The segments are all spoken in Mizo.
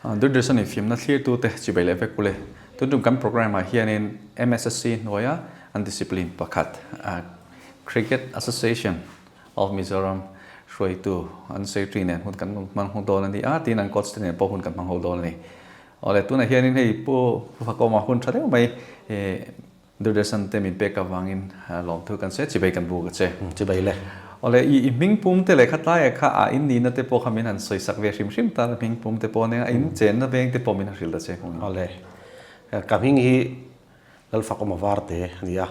Doordarshan in fimna thlirtute chibai leh vek ule. Tun tum kan programme ah hianin MSSC hnuaia an discipline pakhat Cricket Association of Mizoram hruaitu an secretary nen hun kan hmang ho dawn a ni a, tin an coach te nen pawh hun kan hmang ho dawn a ni. Awle tunah hianin hei Pu Fakawma hun tha deuh mai Doordarshan te min pek avangin lawmthu kan sawi a, chibai kan buk a che. Chibai le. Awle, i hming pum te leh khatlaiah kha a in nihna te pawh kha min han sawi sak ve hrim hrim ta, hming pum te pawh nia, in chenna veng te pawh min han hrilh ta che kawngin. Awle, ka hming hi Lalfakawma Varte a ni a,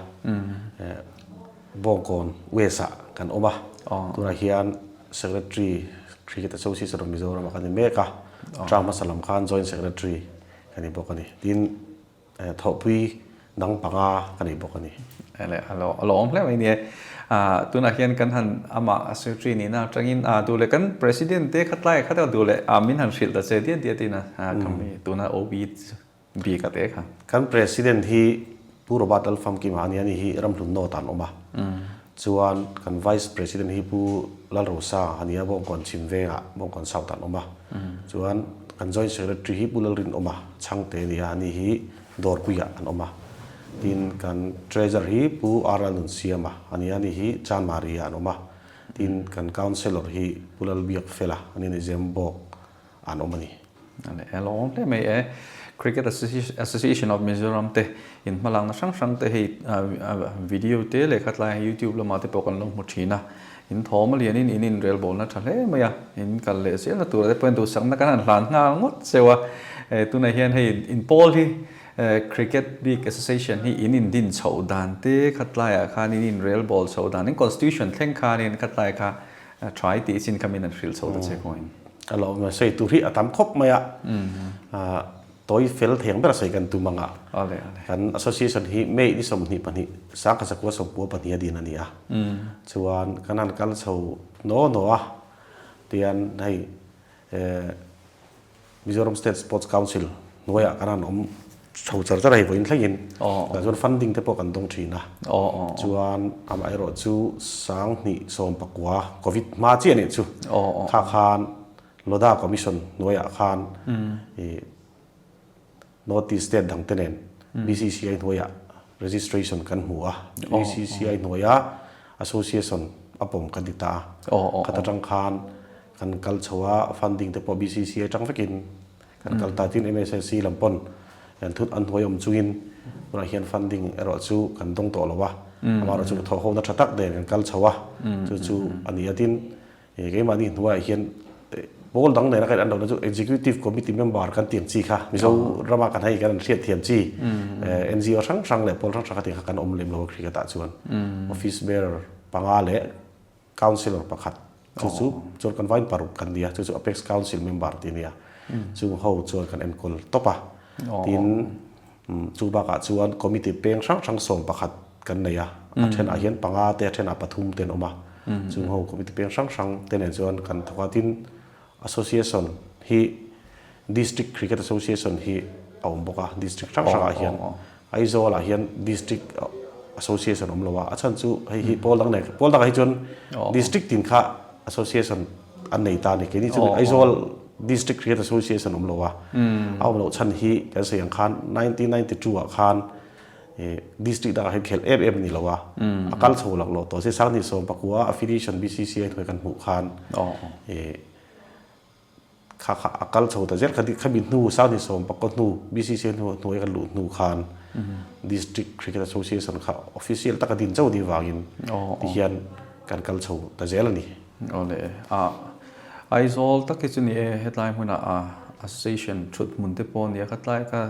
Bawngkawn West ah kan awm a, tunah hian Secretary Cricket Association of Mizoram ah kan ni mek a, term hmasa lam khan Joint Secretary ka ni bawk a ni. Tin, Thawhpui dang panga ka nei bawk a ni. Ele, a lo a lo awm hle mai ni e. Ah, tunah hian kan han amah secretary nihna atangin ah duh leh kan president te kha tlai kha deuh duh leh ah min han hrilh ta che diat diat in a ah ka mi tuna OB bik a te kha. Kan president hi Pu Robert Lalfamkima a nia, ani hi Ramhlun North ah an awm a. Chuan kan vice president hi Pu Lalrosa a nia, Bawngkawn chhim vengah Bawngkawn South ah an awm a. Chuan kan joint secretary hi Pu Lalrinawma Chhangte a nia, ani hi Dawrpuiah an awm a. Tin kan treasurer hi Pu R Lalnunsiama a nia, ani hi Chanmari-ah an awm a. Tin kan councillor hi Pu Lalbiakfela a nia, ni Zembawk an awm a ni. A lo awm hle mai e. Cricket Association of Mizoram te in hmalakna hrang hrang te hei video te leh khatlai YouTube lamah te pawh kan lo hmu thin a. In thawm a lianin in inrelbawlna tha hle mai a. In kal leh zelna turah te pawh in duhsakna kan han hlan nghal ngawt cheu a. Tunah hian hei in pawl hi Cricket bik Association hi in indin chhoh dan te khatlaiah khan in inrelbawl chhoh dan in constitution thleng khanin khatlai kha Try tih chin kha min an hrilh chho ta che kawngin. A lo awm a, sawi tur hi a tam khawp mai a, tawi fel theng ber a sawi kan tum ang a, kan association hi May ni 22 1992 a din a ni a, chuan kan han kal chho naw naw a, tian hei Mizoram State Sports Council hnuaiah kan han awm chho char char a hei vawiin thlengin tah chuan funding te pawh kan dawng thin a, chuan amaherawh chu 2019 Covid hma chiah nih chu kha khan Lodha Commission hnuaiah khan ih North East State dang te nen BCCI hnuaiah registration kan hmu a, BCCI hnuaia association a pawm kan ti ta a, khat atang khan Kan kal chho a, funding te pawh BCC atang vekin kan kal ta tin MSSC lam pawn an thut an hnuai awm chungin tunah hian funding erawh chu kan dawng tawh lo a, amaherawh chu thawh hona tha tak nen kan kal chho a, chu chu a ni a tin keimahni hnuaiah hian pawl dang nena kan an lohna chu Executive Committee member kan tih ang chi kha Mizoram ah kan hei kan an hriat thiam chi NGO hrang hrang leh pawl hrang hrang kha tih kha kan awm lem lo a cricket ah chuan office bearer panga leh Councillor pakhat chu chu chuan kan vain paruk kan nia chu chu Apex Council member tih a nia chung ho chuan kan enkawl tawp a tin chu bakah chuan committee peng hrang hrang 11 kan nei a a thenah hian panga te a thenah pathum te an awm a chung ho committee peng hrang hrang te nen chuan kan thawk a tin association hi District Cricket Association hi a awm bawk a district hrang hrangah hian Aizawl ah hian district association awm lo a, a chhan chu hei hi pawl dang nei pawl dangah hi chuan district tin kha association an nei ta a ni. Keini chu Aizawl District Cricket Association awm lo a, a awm loh chhan hi kan sawi ang khan 1992 ah khan district dangah hian khelh em em a ni lo a, a kal chho lak loh tawh se 2019 affiliation BCCI hnuai kan hmuh khan Kha kha a kal chho ta zel kha khami hnu 2019 hnu BCC hnu hnuai kan luh hnu khan District Cricket Association kha official taka din chauh ni vangin tihian kan kal chho ta zel a ni. Awle a Aizawl tak hi chu ni e hetlai hmunah a association thut hmun te pawh a nia khatlai kha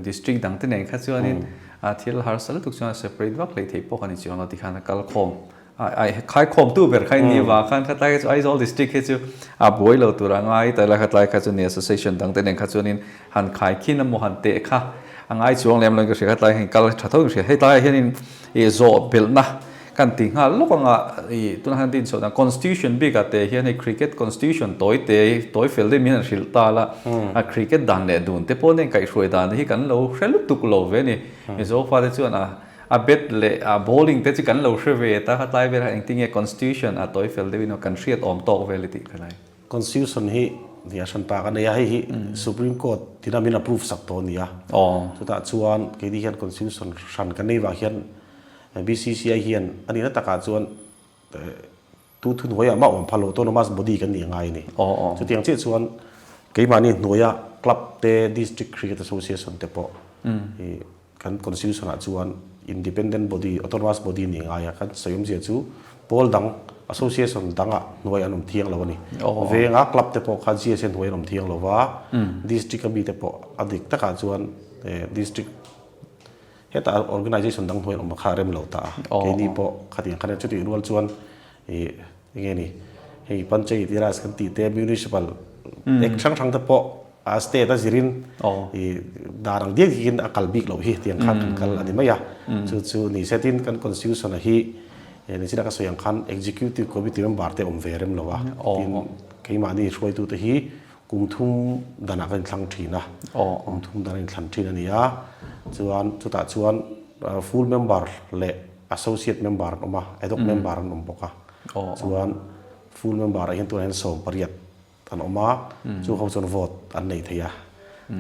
district dang te nen kha chuanin a thil harsa lutuk chuan separate vak hleih theih pawh kha ni chuang lo tikhan a kal khawm Khaikhawmtu ber kha in ni vang khan khatlai kha chu Aizawl district hi chu a buai lo tur a ngai ta ila khatlai kha chu ni association dang te nen kha chuanin han khaikhin emaw han teh kha a ngai chuang lem lo in ka hria khatlai hian kal tha tho in ka hria hei tlaiah hianin ih zawh belhna kan ti nghal lawk anga ih tunah hian tin chhoh constitution bikah te hian hei cricket constitution tawi te tawi fel deuh min han hrilh ta la a cricket dan leh dun te pawh nen kaihhruai dan hi kan lo hre lutuk lo ve a ni Mizo fate chuan a A bat leh a bowling te chu kan lo hre ve ta kha tlai velah engtin nge constitution a tawi fel deuhin aw kan hriat awm tawk vel i tih ka lai. Constitution hi Nia hran pa ka nei a, hei hi Supreme Court tina min approve sak tawh a ni a. Chutah chuan keini hian constitution hran kan nei vang hian BCCI hian a nihna takah chuan tu thuhnuaiah mah awm phal lo autonomous body kan nih a ngai a ni. Chutiang chiah chuan keimahni hnuaia club te District Cricket Association te pawh Kan constitution ah chuan independent body, autonomous body nih ngai a, kan sawi awmzia chu pawl dang, association dangah hnuai an awm thiang lo a ni. Venga club te pawh kha GSA hnuai an awm thiang lo va, district a mi te pawh a dik takah chuan district hetah organization dang hnuai an awm kha a rem lo ta a, keini pawh khatiang khan chutih rual chuan ih enge ni hei panchayat raj kan tih te municipal act hrang hrang te pawh a state a zirin i dan ang diak diakin a kal bik loh hi tiang khan kan kal a ni mai a chu chu ni se tin kan constitution a hi nichina ka sawi ang khan executive committee member te awm ve rem lo a tin keimahni hruaitu te hi kum thum danah kan inthlang thin a kum thum dan a inthlan thin a ni a chuan chutah chuan full member leh associate member an awm a ad hoc member an awm bawk a chuan full member ah hian tunah hian 18 An awm a, chu ho chuan vote an nei thei a,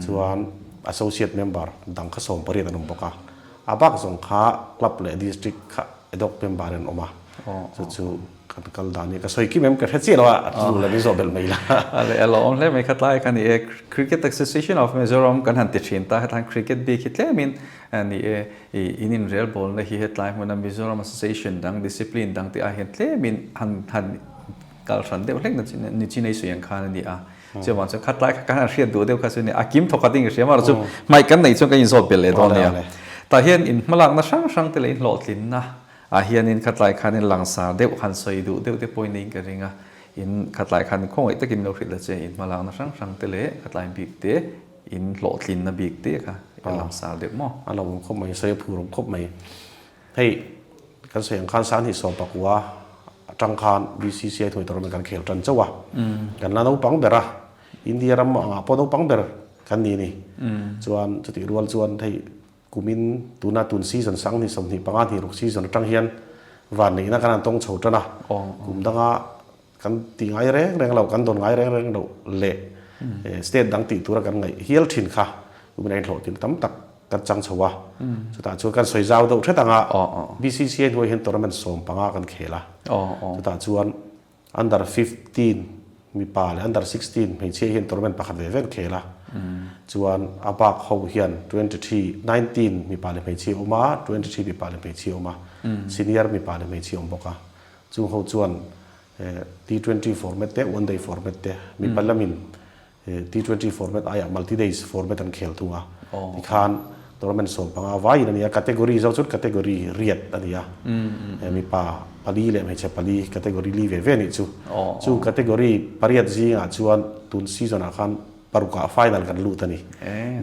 chuan associate member dang kha 18 an awm bawk a, a bak zawng kha club leh district kha ad hoc member in an awm a, chu chu kan kal dan hi ka sawi kim em ka hre chiah lo a, a tul lo min zawh belh mai la. A leh a lawm hle mai kha tlai kha ni e, Cricket Association of Mizoram kan han ti thin ta, hetlai cricket bik hi tlemin ni e, i in inrelbawlna hi hetlai hmuna Mizoram Association dang discipline dang te ah hian tlemin han han Kal hran deuh hlek na chi ni chi nei sui ang khan a ni a. Chuvang chuan khat lai kha kan han hriat duh deuh kha chu ni a kim thawk khat in ka hria amaherawhchu hmaih kan neih chuan kan inzawt belh leh dawn a nia. Tah hian in hmalakna hrang hrang te leh in hlawhtlinna ah hianin khat lai khanin langsar deuh han sawi duh deuh te pawhin niin ka ring a. In khat lai khan khawngaih takin lo hrilh ta che in hmalakna hrang hrang te leh khat lai bik te in hlawhtlinna bik te kha i langsar deuh maw? A lo awm khawp mai, sawi a phur awm khawp mai. Hei kan sawi ang khan 2019 atang khan BCCI thuai tournament kan khel tan chauh a, kan la naupang ber a, India ram angah pawh naupang ber kan ni a ni. Chuan chutih rual chuan hei kumin tuna tun season 2025 hnih ruk season atang hian vanneihna kan han tawng chho tan a, kum danga kan ti ngai reng reng lo, kan dawn ngai reng reng lo leh state dang tih tura kan ngaih hial thin kha kumin a inhlawhtlin tam tak kan chang chho a, chutah chuan kan sawi zau deuh hret ang a, BCCI hnuai hian tournament 15 kan khel a, chutah chuan under 15 mipa leh under 16 hmeichhia hian tournament pakhat ve ve an khel a, chuan a bak ho hian 23, 19 mipa leh hmeichhia awm a, 23 mipa leh hmeichhia awm a, senior mipa leh hmeichhia awm bawk a, chung ho chuan T20 format te, one day format te, mipa lamin T20 format aiah multi days format an khel thung a, tikhan tournament 15 vaiin a ni a, category zo chuan category riat a ni a, mipa pali leh hmeichhe pali category li ve ve a nih chu. Chung category pariat zingah chuan tun season ah khan parukah final kan lut a ni,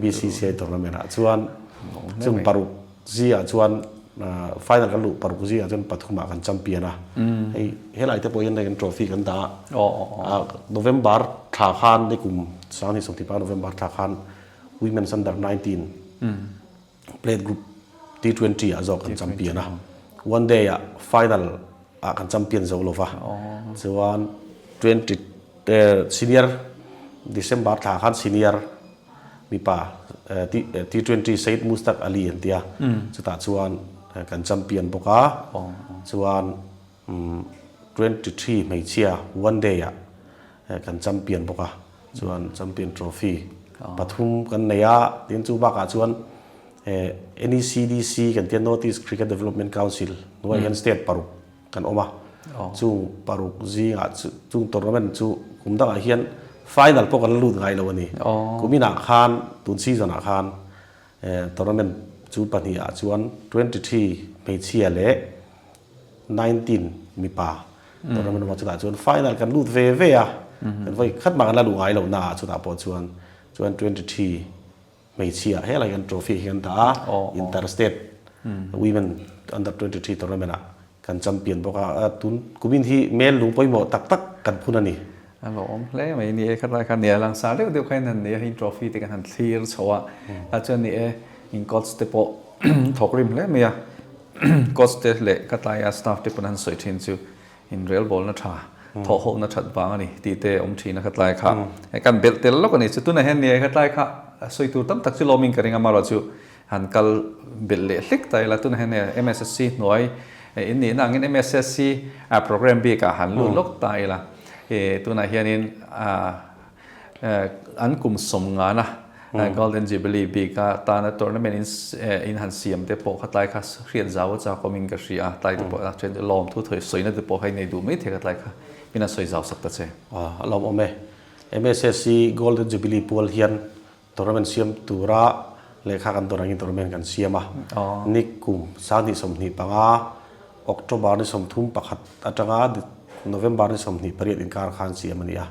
BCCI tournament ah chuan chung paruk zingah chuan final kan luh paruk zingah chuan pathumah kan champion a, hei helai te pawh hian hei kan trophy kan dah a, November thla khan ni kum 2025 November thla khan Women's Under 19 Plate Group T20 ah zawk kan champion a, one day ah final ah kan champion zo lova, chuan 20 senior December thla khan senior Mipa T20 Syed Mushtaq Ali an tia, chutah chuan kan champion bawk a, chuan 23 hmeichhia one day ah kan champion bawk a, chuan champion trophy pathum kan nei a, tin chu bakah chuan NECDC kan tia North East Cricket Development Council hnuaiah hian state paruk kan awm a, chung paruk zingah chung tournament chu kum dangah hian final pawh kan la lut ngai lo a ni. Kum inah khan tun season ah khan tournament chu pahnih ah chuan 23 hmeichhia leh 19 mipa tournament awm a, chutah chuan final kan lut ve ve a, kan vawi khat mah kan la luh ngai lo na ah chutah pawh chuan chuan 23 Hmeichhia helai kan trophy hi kan dah a, Inter State Women Under 23 Tournament ah kan champion bawk a, tun kumin hi mel lung pawimawh tak tak kan phun a ni. A lawm hle mai ni e, khatlai khan ni a langsar deuh deuh kha in han nei a, hei trophy te kan han thlir chho a, tah chuan ni e in coach te pawh thawk rim hle mai a, coach te leh khatlaia staff te pawn an sawi thin chu in relbawlna tha. Thawhhawhna that vang a ni tih te awm thin a khatlai kha. Kan belh tel lawk a ni. Chu tunah hian ni khatlai kha sawi tur tam tak chu lawmin ka ring a, amaherawh chu han kal belh leh hlek ta ila. Tunah hian ni MSSC hnuai in nihna angin MSSC program bikah han lut lawk ta ila. Tunah hianin An kum sawmngana Golden Jubilee bika tana tournament in han siam te pawh kha tlai kha hriat zau a chak awmin ka hria a, tlai te pawh a then chu lawm thu thawi sawina te pawh kha i nei duh mai thei kha tlai kha min han sawi zau sak ta che. A lawm awm e. MSSC Golden Jubilee pual hian tournament siam tura lehkha kan dawn angin tournament kan siam a. Ni kum 2025 October ni 31 atanga November ni 28 inkar khan siam a ni a.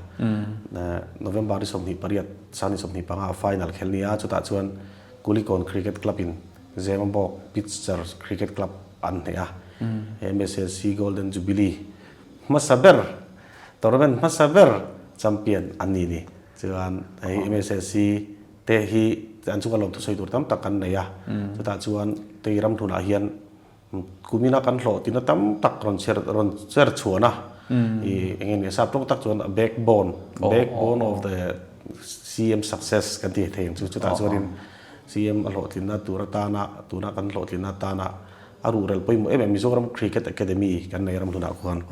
November ni 28, 2025 final khel ni a, chutah chuan Kulikawn Cricket Club in Zemabawk Pitcher Cricket Club an hneh a. He MSSC Golden Jubilee hmasa ber, tournament hmasa ber champion an ni ni. Chuan hei MSSC te hi an chunga lawmthu sawi tur tam tak kan nei a, chutah chuan tei ram hlunah hian Kumina kan hlawhtina tam tak rawn chher rawn cher chhuan a, i eng nge ni sap tawk tak chuan a backbone, backbone of the CM success kan ti thei ang chu. Chutah chuanin CM a hlawhtlinna tur atana tuna kan hlawhtlinna atana a ruhrel pawimawh em em Mizoram Cricket Academy kan nei ramhlunah khuan.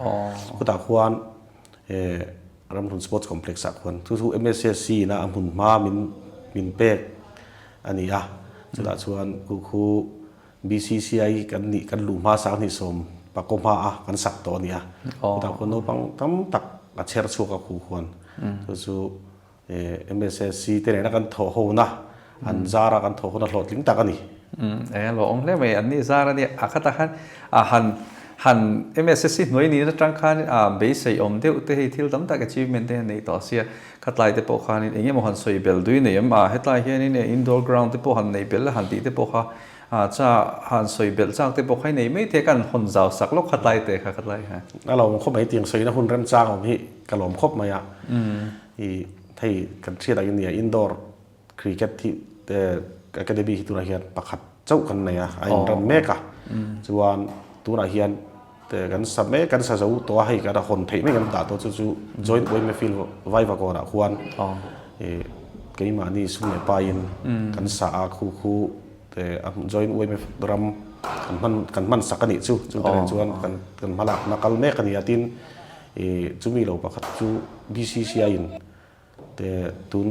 Khutah khuan Ramhlun Sports Complex ah khuan chu chu MSSC ina a hmun hma min min pek a ni a, chutah chuan khu khu BCCI kan nih kan luh hma 2010 pakaw hma a kan sak tawh a ni a, chutah khuan naupang tam tak a chher chhuak a khu khuan chu chu MSSC te nena kan thawh ho na an zar a kan thawh ho na hlawhtling tak a ni. Eng a lawm hle mai an nih zar a nia a khatah khan a han han MSSC hnuai nih atang khan a beisei awm deuh te hei thil tam tak achievement te han nei tawh sia khatlai te pawh khanin eng emaw han sawi bel dui nei em a hetlai hianin indoor ground te pawh han nei bel a han tih te pawh kha A cha han sawi belh chak te pawh kha i nei mai thei kan hawn zau sak lawk kha tlai te kha ka tlai ha. A lawm khawp mai tiang sawina hun remchang awm hi ka lawm khawp mai a. I hei kan hriat ang in nia indoor cricket hi academy hi tunah hian pakhat chauh kan nei a, a inrem mek a. Chuan tunah hian kan sa mek kan sa zo tawh a hei kan hawn theih mai kan dah tawh chu chu joint yma field Vaivakawnah khuan i keimahni sum leh paiin kan sa a khu khu Joint YMF ram kan hman kan hman sak a nih chu chu te nen chuan kan kan hmalakna kal mek a ni a tin ih chumi lo pakhat chu BCCI in te tun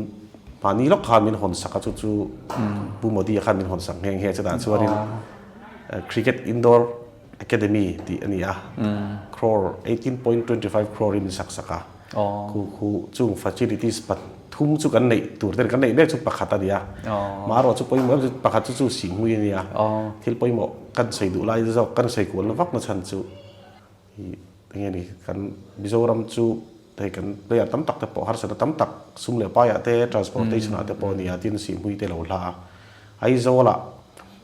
mahni lawk khan min hawn sak a chu chu Pu Modi a khan min hawn sak nghe nghe chutah chuanin Cricket Indoor Academy tih a ni a crore 18.25 crore in min sak sak a. Khu khu chung facilities pathum chu kan neih tur ten kan neih mek chu pakhat a ni a. Marawh chu pawimawh em chu pakhat chu chu sihmui a ni a. Thil pawimawh kan sawi duh lai zawk kan sawi kualna vak na chhan chu ih eng nge ni kan Mizoram chu hei kan player tam tak te pawh harsatna tam tak sum leh paiah te transportation ah te pawh a ni a tin sihmui te lo hla a. Aizawl ah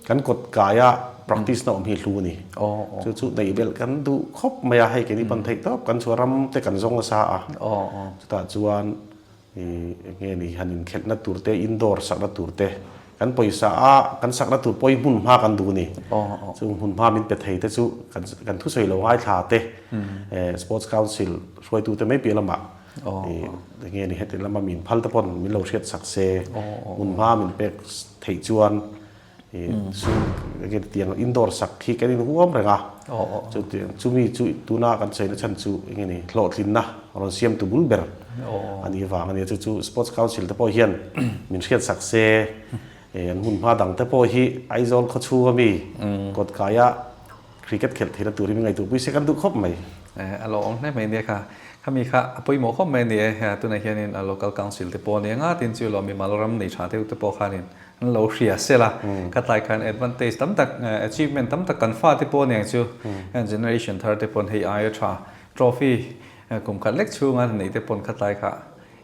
kan kawt kaia practice na awm hi hlu a ni. Chu chu neih belh kan duh khawp mai a, hei keini pan theih tawp kan chhuah ram te kan zawng nasa a. Chutah chuan ih eng nge ni han inkhelhna tur te, indoor sakna tur te, kan pawisa a kan sakna tur pawh hi hmun hma kan duh a ni. Chung hmun hma min pe thei te chu kan thusawi lo ngaithla te, Sports Council hruaitu te mai piah lamah Eng nge ni heti lama min phal te pawn min lo hriat sak se, hmun hma min pek theih chuan sum eng nge tiang indoor sak hi kan inhuam reng a, chutiang chumi chu tuna kan sawi na chhan chu eng nge ni hlawhtlinna rawn siam tu bul ber a nih vang a nia, chu chu Sports Council te pawh hian min hriat sak se, an hmun hma dang te pawh hi Aizawl khawchhung ami kawtkaia Cricket khelh theihna tur hi min ngaihtuah pui se kan duh khawp mai. A lo awm hle mai nia kha. Khami kha a pawimawh khawp mai a ni e. Tunah hianin a local council te pawh a ni anga tin chu lo mimal ram nei tha deuh te pawh khanin an lo hria sel a. Kha tlai khan advantage tam tak, achievement tam tak kan fa te pawh a ni ang chu. Generation thar te pawn hei aia tha trophy kum khat lek chhunga neih te pawn kha tlai kha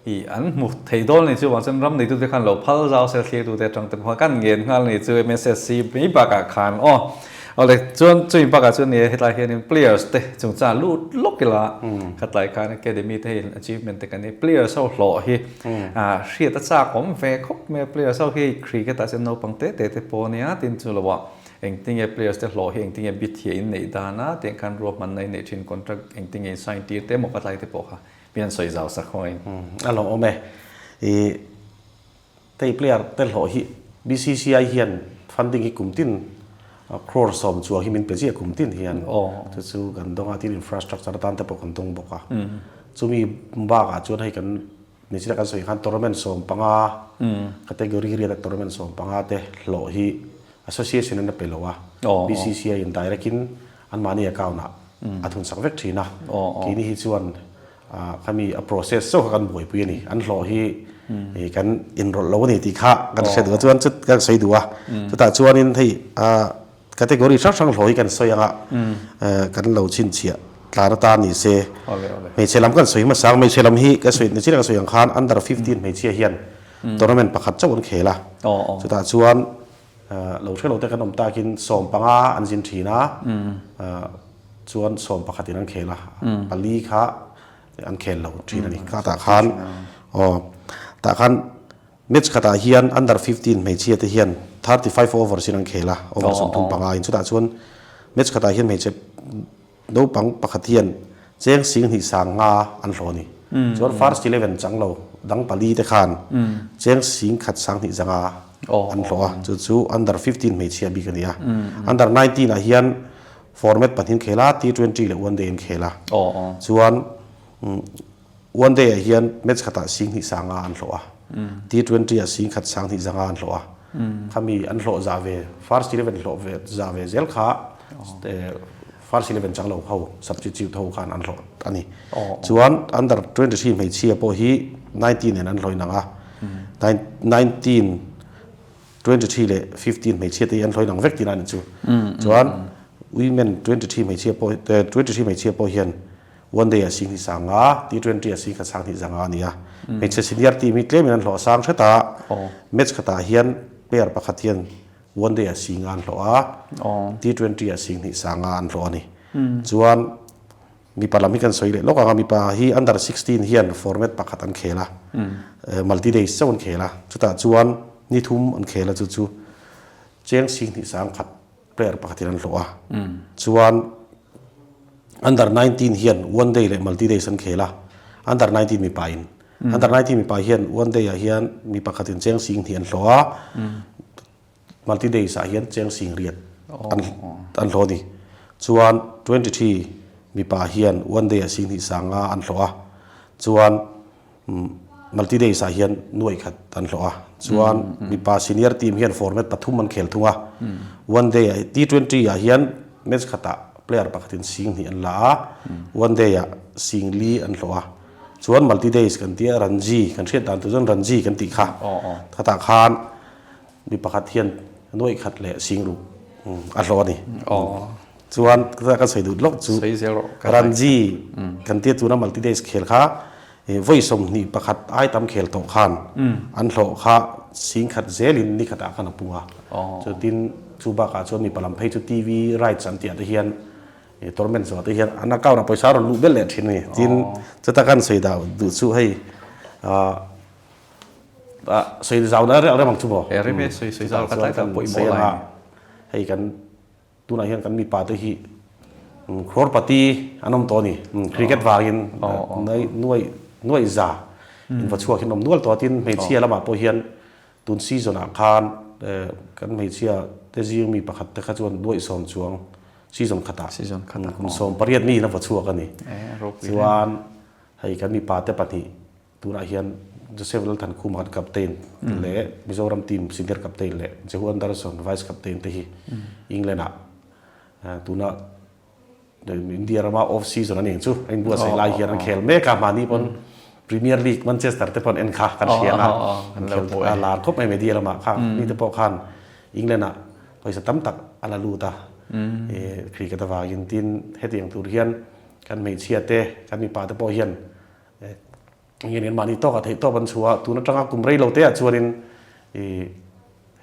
I an hmu thei dawn a ni chu vang chuan ram neitute khan lo phal zau sel thlirtute atang te pawh kan ngen nghal a ni chu MSSC mai bakah khan aw awle chuan chumi bakah chuan ni hetlai hianin players te chungchang lut lawk ila khatlai khan academy te hei achievement te kan nei players ho hlawh hi hriat a chak awm ve khawp mai a players ho hi cricket ah chuan naupang te te te pawh ania tin chu lo ah. Engtinge players te hlawh hi engtinge bit hi a inneih dan a tiang khan ruahmanna inneih thin contract engtinge in sign tir te emaw ka tlai te pawh kha mi an sawi zau sak ho in. A lawmawm e. I tei player te hlawh hi BCCI hian funding hi kum tin crore sawm chuang hi min pe ziah kum tin hian chu chu kan dawng a tin infrastructure atan te pawh kan dawng bawk a. Chumi bakah chuan hei kan Nichina kan sawi khan tournament 15 category riat a tournament 15 te hlawh hi association in a pe lo a, BCCI in direct in anmahni account ah a thun sak vek thin a, keini hi chuan khami a process chauh kha kan buaipui a ni, an hlawh hi kan inrawlh lo a ni tih kha kan hre duh a, chuan chut kan sawi duh a, chutah chuanin hei Category hrang hrang hlawh hi kan sawi anga kan lo chhinchhiah tlan atan ni se. Hmeichhe lam kan sawi hmasa ang, hmeichhe lam hi ka sawi nachin ka sawi ang khan under 15 hmeichhia hian tournament pakhat chauh an khel a. Chutah chuan lo hre lo te kan awm takin 15 an zin thin a, chuan 11 in an khel a, pali kha an khel lo thin a ni. Khatah khan aw tah khan Match khatah hian under 15 hmeichhia te hian 35 overs in an khel a, over 35 in. Chutah chuan match khatah hian hmeichhe naupang pakhat hian cheng 20 sanga an hlawh a ni. Chuan first 11 chang lo dang pali te khan cheng 10 sanghnih zanga an hlawh a, chu chu under 15 hmeichhia bik a ni a. Under 19 ah hian format pahnih an khel a, T20 leh one day an khel a. Chuan One day ah hian match khatah 20 sanga an hlawh a, T20 ah 10 sanghnih zanga an hlawh a. Khami an hlawh za ve, first 11 hlawh ve za ve zel kha first 11 chang lo ho substitute ho khan an hlawh a ni. Chuan under 23 hmeichhia pawh hi 19 nen an hlawh inang a, 19, 23 leh 15 hmeichhia te hi an hlawh inang vek tihna a ni chu. Chuan women 23 hmeichhia pawh 23 hmeichhia pawh hian One day a 20 sanga, T20 a 10 sanghnih zanga a ni a. Hmeichhe senior team hi tlemin an hlawh sang hret a, match khatah hian player pakhat hian one day a singa an hlawh a, T20 a 20 sanga an hlawh a ni. Chuan mipa lam hi kan sawi leh lawk ang a, mipa hi under 16 hian format pakhat an khel a, multi days chauh an khel a, chutah chuan ni thum an khel a, chu chu cheng 20 sang khat player pakhatin an hlawh a, chuan under 19 hian one day leh multi days an khel a, under 19 mipa in under 19 mipa hian one day ah hian mi pakhatin cheng 20 an hlawh a, multi days ah hian cheng 20 an an hlawh a ni. Chuan 23 mipa hian one day ah 20 sanga an hlawh a, chuan Multi days ah hian nuaih khat an hlawh a, chuan mipa senior team hian format pathum an khel thung a, one day ah T20 ah hian match khatah player pakhatin 20 an la a, one day ah 40 an hlawh a, chuan multi days kan tia Ranji kan hriat dan tur chuan Ranji kan tih kha khatah khan mi pakhat hian nuaih khat leh 60 a hlawh a ni. Chuan ka sawi duh lawk chu Ranji kan tia tuna multi days khel kha Vawi 21 ai tam khel tawh khan an hlawh kha 10,000 zelin ni khatah khan a pung a. Chutin chu bakah chuan mipa lam phei chu TV rights an tih ah te hian tournament zawh ah te hian an account ah pawisa a rawn luh belh leh thin a ni. Tin chuta kan sawi dah duh chu hei sawi zau na rem ang chu maw? Rem e, sawi sawi zau ka tlai tak pawimawh lai a ni. Hei kan Tunah hian kan mipa te hi crorepati an awm tawh a ni. Cricket vangin nuai nuai za inva chhuak hi an awm nual tawh a. Tin, hmeichhia lamah pawh hian tun season ah khan kan hmeichhia te zing mi pakhat te kha chuan nuaih 10 chuang season khatah kum 18 mi in a va chhuak a ni. Chuan hei kan mipa te pahnih Tunah hian Joseph Lalthankhuma kan captain leh Mizoram team senior captain leh Jehu Anderson vice captain te hi England ah tuna India rama off season a ni ang chu a inbuatsaih lai hian an khel mek a, mahni pawn Premier League Manchester te pawh an en kha kan hria ang a, an khel a lar khawp mai media lamah kha mi te pawh khan England ah pawisa tam tak a la lut a, cricket avangin tin hetiang tur hian kan hmeichhia te kan mipa te pawh hian Engin in mahni tawkah theih tawp an chhuah a, tun atanga kum rei lo te ah chuanin ih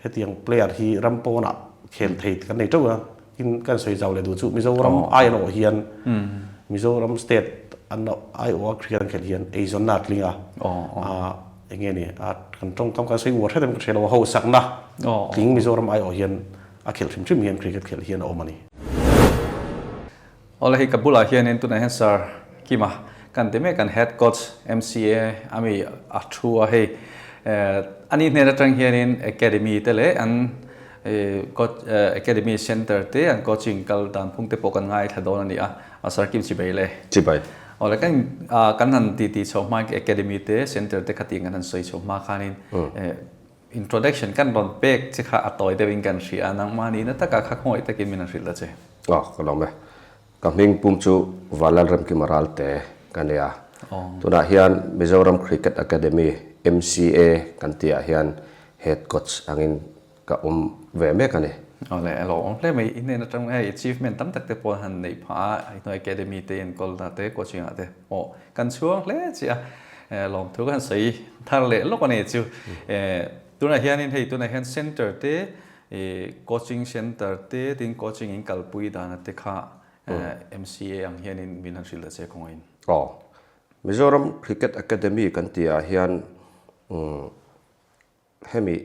hetiang player hi ram pawnah khel thei kan nei teuh a, tin kan sawi zau leh duh chu Mizoram ai an awh hian Mizoram state an ai awh a cricket an khelh hian eizawnna a tling a, ah eng nge ni a kan tawngkam kan sawi uar hret em ka hria lo a, hauhsakna tling Mizoram ai awh hian. a khelh hrim hrim hian cricket khelh hian a awm a ni. Awle hei ka bulah hianin tunah hian Sir Kima kan ti mek an Head Coach MCA ami a thu a hei ani hnen atang hianin Academy te leh an coach Academy Center te an coaching kal dan phung te pawh kan ngaithla dawn a ni a a Sir Kim chibai le. Chibai. Awle kan kan han ti ti chho hma Academy te Center te khatiang kan han sawi chho hma khanin Introduction kan rawn pek che kha a tawi deuhin kan hria a, nangmah nihna takah kha khawngaih takin min han hrilh ta che. Aw, ka lawm e. Ka hming pum chu Vanlalremkima Ralte ka ni a. Tunah hian Mizoram Cricket Academy, MCA, kan tihah hian Head Coach angin ka awm ve mek a ni. Aw le, a lawmawm hle mai. I hnen atang hei achievement tam tak te pawh han neih phah a, i hnuai academy te enkawl na te, coaching ah te pawh kan chhuang hle che a. Lawmthu kan sawi thar leh lawk a ni chu. Tunah hianin hei tunah hian center te coaching center te tin coaching in kalpui dana te kha MCA ang hianin min han hrilh ta che kawngin. Aw. Mizoram Cricket Academy kan tihah hian Hemi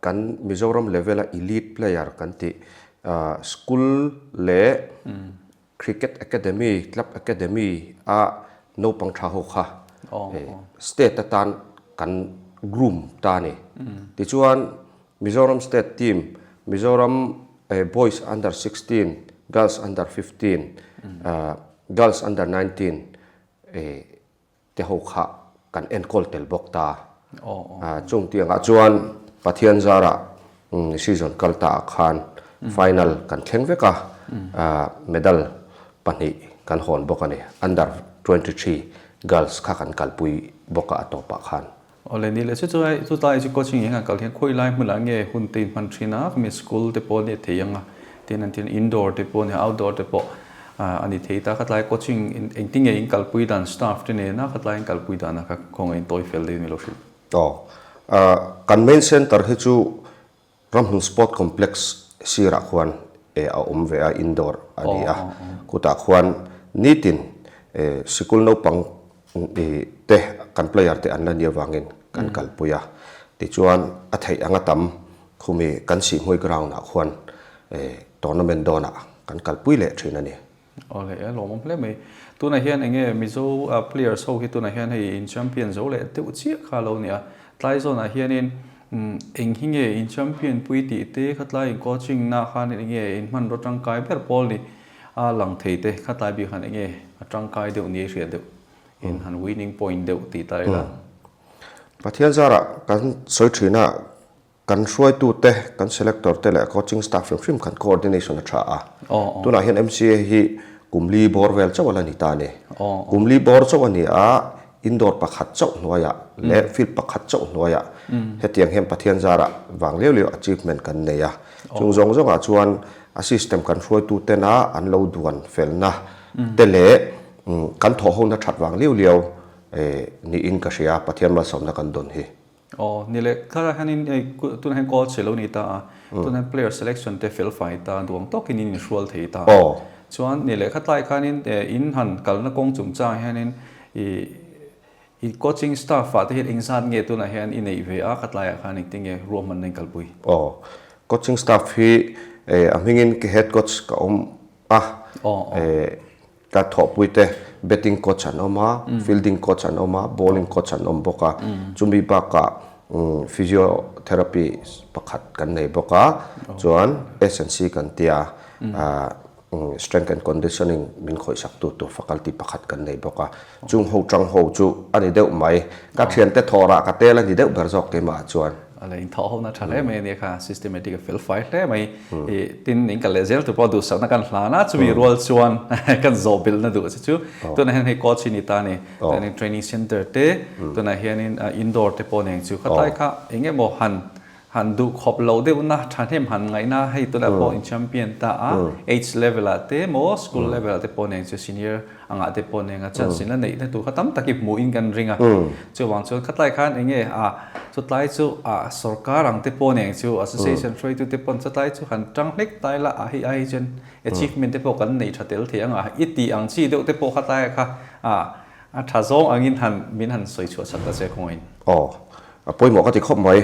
kan Mizoram level a elite player kan tih school leh cricket academy, club academy a naupang tha ho kha state atan kan groom ta a ni. Tichuan Mizoram state team, Mizoram boys under 16, girls under 15, girls under 19 te ho kha kan enkawl tel bawk ta. Chung tiangah chuan Pathian zarah season kal ta ah khan final kan thleng vek a, medal pahnih kan hawn bawk a ni. Under 23 girls kha kan kalpui bawk a a tawpah khan. Awle ni leh chu chuai chutlai chu coaching eng ah kal hian khawi lai hmunah nge hun te in hman thin a khami school te pawh nia thei ang a tin an tin indoor te pawh nia outdoor te pawh a ni thei ta khatlai coaching engtin nge in kalpui dan staff te nena khatlai in kalpui dan a kha khawngaih in tawi fel deuh in ilo hrilh. Aw kan main center hi chu Ramhmun Sport Complex sirah khuan a awm ve a indoor a ni a kutah khuan nitin sikul naupang te kan player te an la nih avangin kan kalpui a tichuan a theih anga tam khumi kan Sihhmui ground ah khuan tournament dawnah kan kalpui leh thin a ni. Aw le a lawmawm hle mai. Tunah hian eng nge Mizo players ho hi tunah hian hei in champion zo leh deuh chiah kha a lo ni a. Tlai zawnah hianin eng hi nge in champion pui tih te khatlai in coaching na khan eng nge in hmanraw tangkai ber pawl ni a lang thei te khatlai bik han eng nge a tangkai deuh ni a hriat deuh in han winning point deuh tih ta ila. Pathian zarah kan sawi thin a Kan hruaitute, kan selector te leh coaching staff hrim hrim khan coordination a tha a. Tunah hian MCA hi kum li bawr vel chauh a la ni ta a ni. Kum li bawr chauh a ni a, indoor pakhat chauh hnuaiah leh field pakhat chauh hnuaiah hetiang hian Pathian zarah vang liau liau achievement kan nei a. Chung zawng zawngah chuan a system kan hruaitutena an lo duan felna te leh kan thawhhona that vang liau liau niin ka hria Pathian malsawmna kan dawn hi. Aw, ni leh thlarah hianin hei tunah hian coach a lo ni ta a, tunah hian player selection te fel fai ta duang tawkin in inhrual thei ta a. Chuan ni leh khatlai khanin in han kalna kawng chungchang hianin ih i coaching staff ah te hian engzat nge tunah hian i neih ve a khatlaiah khan engtin nge ruahmanna in kalpui? Aw, coaching staff hi a hmingin head coach ka awm a, Ka thawhpuite batting coach an awm a, fielding coach an awm a, bowling coach an awm bawk a. Chumi bakah physiotherapy pakhat kan nei bawk a, chuan S&C kan tia strength and conditioning min khawihsak tu tur faculty pakhat kan nei bawk a. Chung ho tang ho chu a ni deuh mai. Ka thiante thawhrah ka tel a ni deuh ber zawk keimah chuan. A la inthawh ho na tha hle mai a nia kha, systematic a fel fai hle mai. I tin in kal leh zel tur pawh duhsakna kan hlan a, chumi rual chuan kan zawh bilhna duh che chu. Tunah hian hei coach hi ni ta a ni, chuanin training center te, tunah hianin indoor te pawh nen chu khatlai kha eng emaw han han duh khawp loh deuhna thahnem han ngaihna hei tunah pawh in champion ta a, age level ah te emaw school level ah te pawh nen chu senior Angah te pawh nen a chance in a neih na tur kha tam tak hi hmuh in kan ring a. Chuvang chuan khatlai khan eng nge a chutlai chu a sorkar ang te pawh nen chu association hruaitu te pawn chutlai chu han tang hlek ta ila a hei ai chuan achievement te pawh kan nei tha tel thei ang a i tih ang chi deuh te pawh khatlai kha a a tha zawng angin han min han sawi chhuah sak ta che khawngaih in. Aw a pawimawh ka ti khawp mai.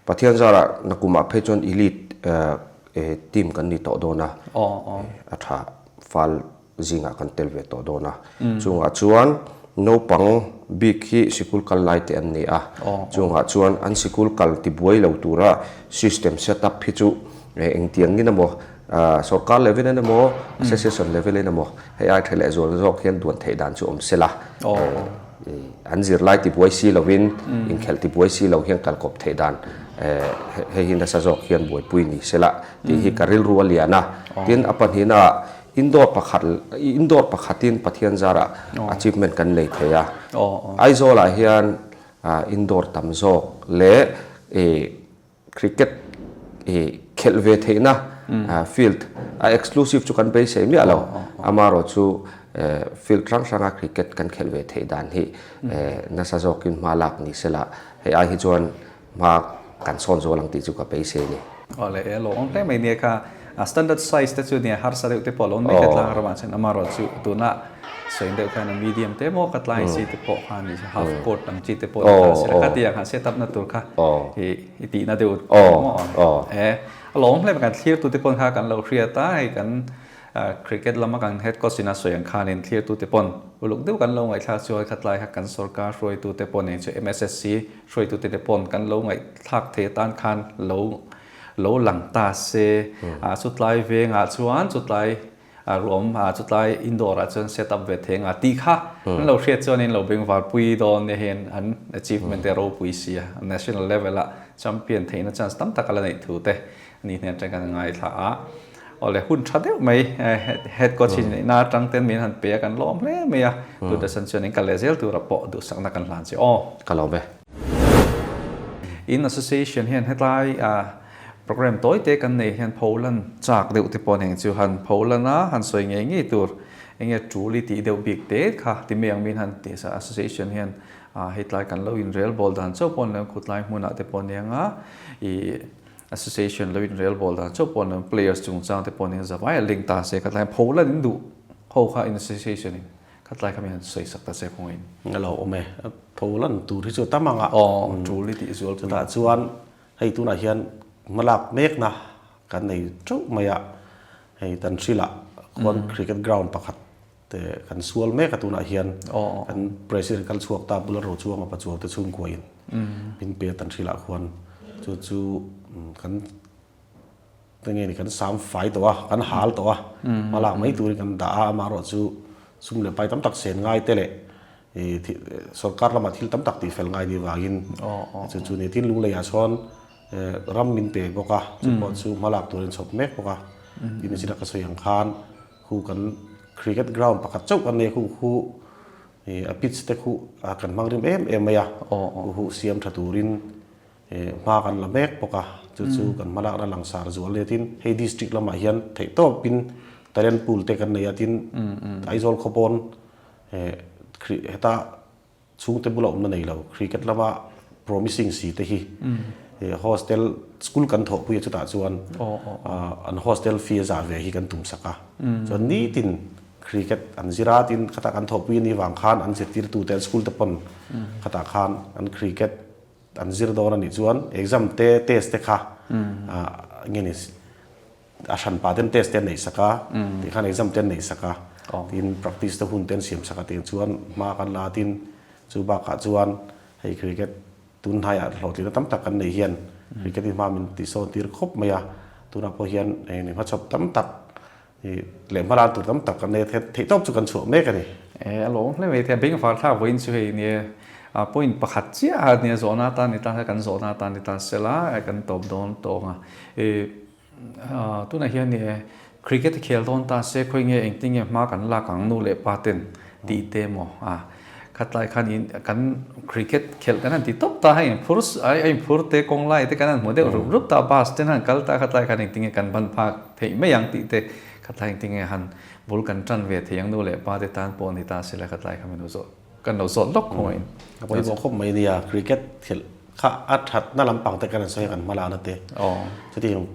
Pathian zarah nakumah phei chuan elite. team kan ni tawh dawn a, a tha fal zingah kan tel ve tawh dawn a. Chungah chuan naupang bik hi sikul kal lai te an ni a, chungah chuan an sikul kal tibuai lo tura system set up hi chu engtiang in emaw sorkar level in emaw association level in emaw hei ai tha leh zual zawk hian duan theih dan chu awm sela. An zirlai tibuai si lovin inkhelh tibuai si lo hian kalkawp theih dan hei hi nasa zawk hian buaipui ni sela tih hi ka rilru a lian a. Tin, a pahnihna indoor pakhat indoor pakhatin Pathian zarah achievement kan nei thei a. Aizawlah hian indoor tam zawk leh Cricket i khelh ve theihna field a exclusive chu kan beisei miah lo. Amaherawh chu field hrang hranga cricket kan khelh ve theih dan hi nasa zawkin hma lak ni sela hei ai hi chuan hma kan sawn zual ang tih chu ka beisei a ni. Awle e lo awm hle mai nia kha standard size te chu nia harsa deuh te pawh a lo awm mai kha tlang ramah chuan amaherawh chu tuna Sawi deuh khan a medium te maw ka tlai chi te pawh kha ni half court ang chi te pawh ni ta sela kha tiang han set up na tur kha i i tihna deuh maw e a lawm hle mai kan thlir tu te pawn kha kan lo hriat a hei kan cricket lama kan head coach in a sawi ang khanin thlir tu te pawn uluk deuh kan lo ngaihthlak chuan kha tlai kha kan sorkar hruaitu te pawh nei chu M_S_S_C hruaitu te te pawn kan lo ngaihthlak thei atan khan lo lo lang ta se a chutlai vengah chuan chutlai A ruam a chutlai indoor ah chuan set up ve thei anga tih kha an lo hriat chuan in lo bengvar pui dawn nia hian an achievement te ropui si a, national level ah champion theihna chance tam tak a la neih thu te ani hnen atang kan ngaithla a. Awle hun tha deuh mai head coach hi neihna atang ten min han pe a kan lawm hle mai a, Tudasan chuan in kal leh zel tura pawh duhsakna kan hlan che aw. Ka lawm e. In association hian hetlai ah Program tawi te kan neih hian pholan chak deuh te pawh nen chu han pholan a, han sawi ngei ngei tur enge tul i tih deuh bik te kha ti mai ang min han tih sa association hian hei tlai kan lo inrel bawl dan chauh pawh ni lo khutlai hmunah te pawh nia nga i association lo inrel bawl dan chauh pawh ni lo players chungchang te pawh nia zavai a link ta se kha tlai pholan in duh ho kha in association in kha tlai kha min han sawi sak ta se kawngin. A lo awm e, pholan tur hi chu tam ang a. Aw tul i tih zual pui. Chutah chuan Hei tunah hian hmalak mekna kan nei teuh mai a, hei Tanhril-ah khuan cricket ground pakhat te kan sual mek a tunah hian kan president kal chhuak ta bula ro chuang a pachuau te chhungkuain min pe a Tanhril-ah khuan chu chu kan enge ni kan sam fai tawh a, kan hal tawh a, hmalak mai turin kan dah a, amaherawh chu sum leh pai tam tak sen ngai te leh Sorkar lamah thil tam tak tih fel ngai ni vangin chu chu ni tin Lungleiah chuan ram min pe bawk a, chu pawh chu hmalak turin chhawp mek bawk a. Tin zira ka sawi ang khan khu kan cricket ground pakhat chauh kan nei a, khu khu a pitch te khu kan hmang rim em em mai a, khu khu siam tha turin hma kan la mek bawk a, chu chu kan hmalakna langsar zual nia tin hei district lamah hian theihtawpin talent pool te kan nei a, tin Aizawl khawpawn Heta chhungte bula awmna nei lo cricket lama promising si te hi hostel school kan thawhpui a chutah chuan an hostel fee a zah ve hi kan tum sak a chuan nitin cricket an zir a tin khatah kan thawhpui a nih vang khan an zirtirtu te an school te pawn khatah khan an cricket an zir dawn a nih chuan exam te test te kha nge ni A hranpa ten test te an neih sak a, tih khan exam te an neih sak a, tin practice te hun te an siam sak a tih chuan hma kan la a, tin chu bakah chuan hei cricket tun hnaiah hlawhtlinna tam tak kan neih hian cricket hi hma min ti sawn tir khawp mai a, tunah pawh hian eng hmachhawp tam tak leh hma lan tur tam tak kan nei a, theih tawp chu kan chhuah mek a ni. E a lawm hle mai thei a, bengvar thlak vawiin chu hei nia point pakhat chiah a nia zawhna atan ni ta kan zawhna atan ni ta sela kan tawp dawn tawng a, e Tunah hian ni e, cricket a khel dawn ta se khawi nge engtin nge hma kan lak ang nu leh pa ten tih te maw a khatlai khan in kan cricket khelh kan han ti tawp ta a inphur a inphur te kawng lai te kan han hmu deuh rup rup ta bus ten han kal ta khatlai khan engtin nge kan ban phak theih mai ang tih te khatlai engtin nge han bul kan tan ve thei ang nu leh pa te tan pawh ni ta sela khatlai kha min lo zawh Kan lo zawt lawk khaw in. A pawimawh khawp mai nia, cricket thil kha a thatna lampang te kan sawi a kan hmalakna te. Chutiang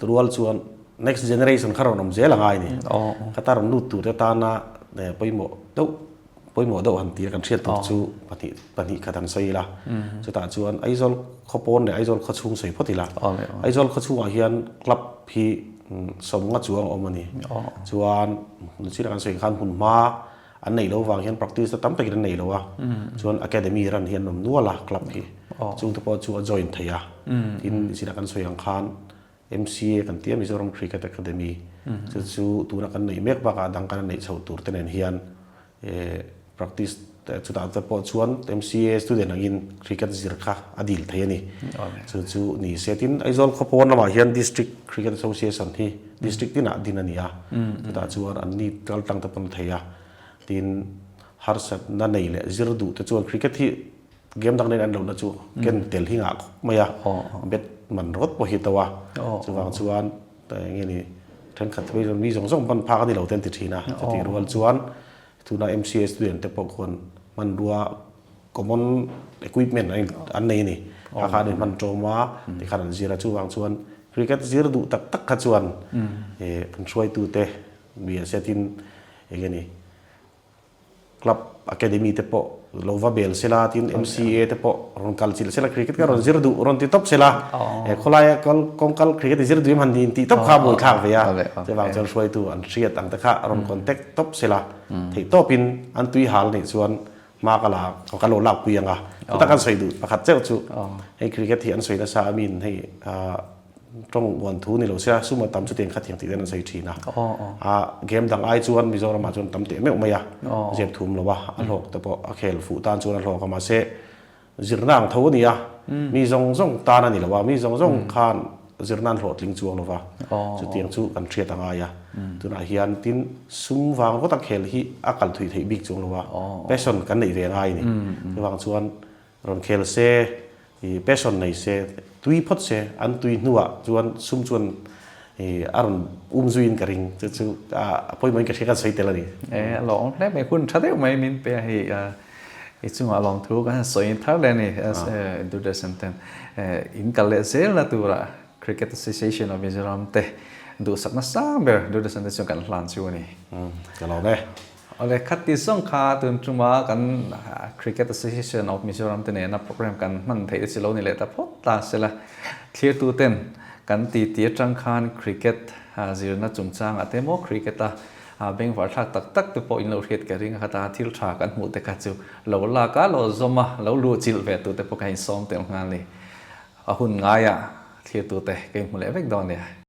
rual chuan next generation kha rawn awm zel a ngai ni. Ka ta rawn lut tur te tana pawimawh deuh pawimawh deuh han tia kan hriat tur chu pahnih pahnih khat han sawi ila. Chutah chuan Aizawl khaw pawn leh Aizawl khaw chhung sawi phawt ila. Aizawl khaw chhungah hian club hi sawmnga chuang a awm a ni. Chuan china kan sawi khan hmun hma an neih loh vang hian practice te tam takin an nei lo a. Chuan academy ran hi an awm nual a club hi. Chungte pawh chu a join thei a. Tin china kan sawi ang khan MCA kan ti a, Mizoram Cricket Academy. Chu chu tuna kan neih mek bakah dang kan neih chhoh tur te nen hian practice chutah te pawh chuan MCA student angin cricket zir kha a dil thei a ni. Chu chu ni se tin Aizawl khaw pawn lamah hian District Cricket Association hi district tinah din a ni a, chutah chuan an ni kal tlang te pawn a thei a. Tin harsatna nei leh zir duh te chuan cricket hi Game dang nen an lohna chu ken tel hi ngah khawp mai a, bet man rawt pawh hi to a, chuvang chuan eng nge ni thenkhat te pawh mi zawng zawng ban phak a ni lo te an ti thin a, chutih rual chuan tuna MCA student te pawh khuan hmanrua common equipment an nei a ni, kha kha an inhman tawm a tikhan an zir a, chuvang chuan cricket zir duh tak tak kha chuan kan hruaitute biasetin eng nge ni. Club Academy te pawh lo va bel sela tin MCA te pawh rawn kal chilh sela cricket ka rawn zir duh rawn ti tawp sela he khawlaia kal kawng kal cricket i zir duh em han ni tih tawp kha a buai thlak ve a chuvang chuan hruaitu an hriat ang te kha rawn contact tawp sela theih tawpin an tui hal nih chuan hma ka la ka lo lak pui ang a chuta kan sawi duh pakhat cheuh chu hei cricket hi an sawi nasa a min hei Tawng uan thu ni lo sia, sum a tam chutiang kha thiang tih ten an sawi thin a. A game dang ai chuan Mizoramah chuan tam teh meuh mai a, zep thum lo a, a hlawk te pawh a khel fuh tan chuan a hlawk a, mahse zirna ang tho a ni a, mi zawng zawng tan a ni lo a, mi zawng zawng khan zirna an hlawhtling chuang lo va, chutiang chu kan hriat a ngai a. Tunah hian tin sum vang rawt a khel hi a kal thui theih bik chuang lo a, passion kan neih ve a ngai a ni. Chuvang chuan Rawn khel se, i passion nei se, tui phawt se, an tui hnuah chuan sum chuan i a rawn um zuiin ka ring. Chu chu a pawimawhin ka hria kan sawi tel a ni. E, a lawm hle mai, hun tha deuh mai min pe a hei i chungah lawmthu kan han sawi thar leh a ni Doordarshan ten in kal leh zel na turah Cricket Association of Mizoram te duhsakna sang ber Doordarshan te chuan kan hlan chu a ni. Ka lawm e. Awle, khati zawng kha tun tuma kan Cricket Association of Mizoram te nena program kan hman theih te chu lo ni leh ta phawt ta sela. Thlirtu ten kan ti ti atang khan cricket zirna chungchangah te maw cricket a bengvar thlak tak tak te pawh in lo hriat ka ring a khata thil tha kan hmuh te kha chu lo lak a, lo zawm a, lo luh chilh ve tu te pawh kha in sawm tel nghal ni. A hun ngaiah thlirtu te ka inhmu leh vek dawn nia.